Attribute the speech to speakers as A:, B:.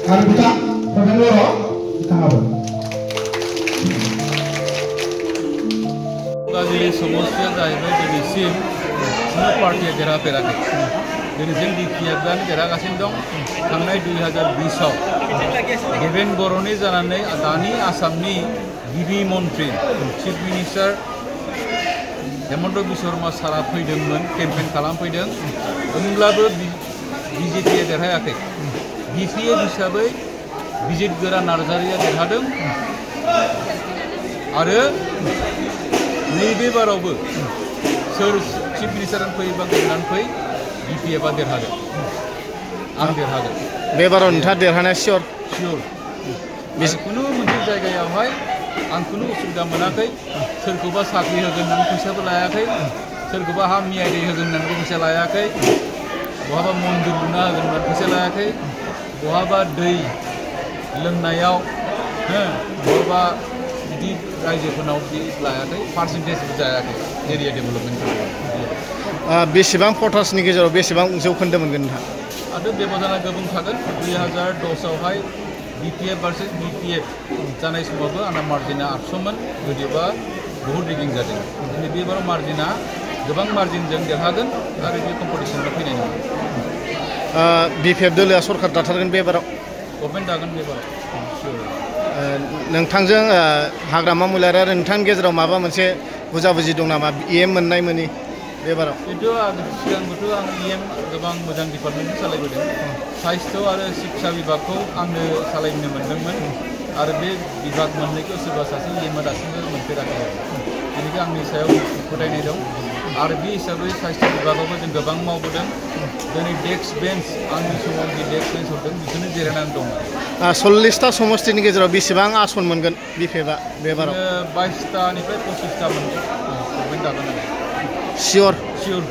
A: आरो बिथां प्रधान बर' बिथाङाबो
B: गाज्रि समस्या जाहैबाय दिनैसिम खुनु पार्टिया देरहाफेराखै दिनैसिम बिपिएफआनो देरहागासिनो दं थांनाय 2020आव देवेन बर'नि जानानै दानि आसामनि गिबि मन्त्रि चिफ मिनिस्टार हेमन्त बिश्व शर्मा सारा फैदोंमोन केम्पेन खालामफैदों होमब्लाबो बिजेपिआ देरहायाखै बिपिएफ हिसाबै बिजित गोरा नार्जारिया देरहादों आरो नैबे बारावबो सोर चिफ मिनिस्टार फै बा गोदान फै बिपिएफआ देरहागोन आं देरहागोन
C: बे बाराव नोंथाङा देरहानाया सियर
B: खुनु मोनसे जायगायावहाय आं खुनु उसुबिदा मोनाखै सोरखौबा साख्रि होगोन होननानै फैसाबो लायाखै सोरखौबा हा मियाइ दै होगोन होननानै फैसा लायाखै बहाबा मन्दिर लुना होगोन होननानै फैसा लायाखै बहाबा दै लोंनायाव बहाबा बिदि रायजोफोरनाव बिदि लायाखै पार्सेन्टेजबो जायाखै एरिया डेभेलपमेन्ट
C: बेसेबां भटार्सनि गेजेराव बेसेबां जौखोन्दो मोनगोन नोंथां
B: आरो बेबायदिनो गोबां थागोन 2010आवहाय बिपिएफ भार्सेस बिपिएफ जानाय समावबो आंना मार्जिना 800मोन गोदोबा बहुद रिगिं जादों दिनै बे बाराव मार्जिना गोबां मार्जिनजों देरहागोन आरो बे कम्पिटिसनाव फैनाय नङा
C: बिपिएफ दोलोआ सरकार दाथारगोन बे बाराव
B: गभर्नमेन्ट दागोन बे बाराव
C: नोंथांजों हाग्रामा महिलारि आरो नोंथांनि गेजेराव माबा मोनसे बुजाबुजि दं नामा इएम मोननाय मोनि बे बाराव
B: खिन्थु आं सिगांबोथ' आं इएम गोबां मोजां डिपार्टमेन्ट सालायबोदों साहित्य आरो शिक्षा बिभागखौ आंनो सालायनो मोनदोंमोन आरो बे बिभाग मोननैखौ सोरबा सासे इएमआ दासिमबो मोनफेराखै बेनिखायनो आंनि सायाव फोथायनाय दं आरो बे हिसाबै साहित्य बिभागावबो जों गोबां मावबोदों दिनै डेस्क बेन्च आंनि समाव जि डेस्क बेन्च हरदों बिखौनो जिरायनानै दं
C: 40टा समस्तिनि गेजेराव बेसेबां आसन मोनगोन बिपिएफआ बे बाराव
B: 22टानिफ्राय 25टा मोनगोन गभर्नमेन्ट दागोन
C: सियर
B: सियर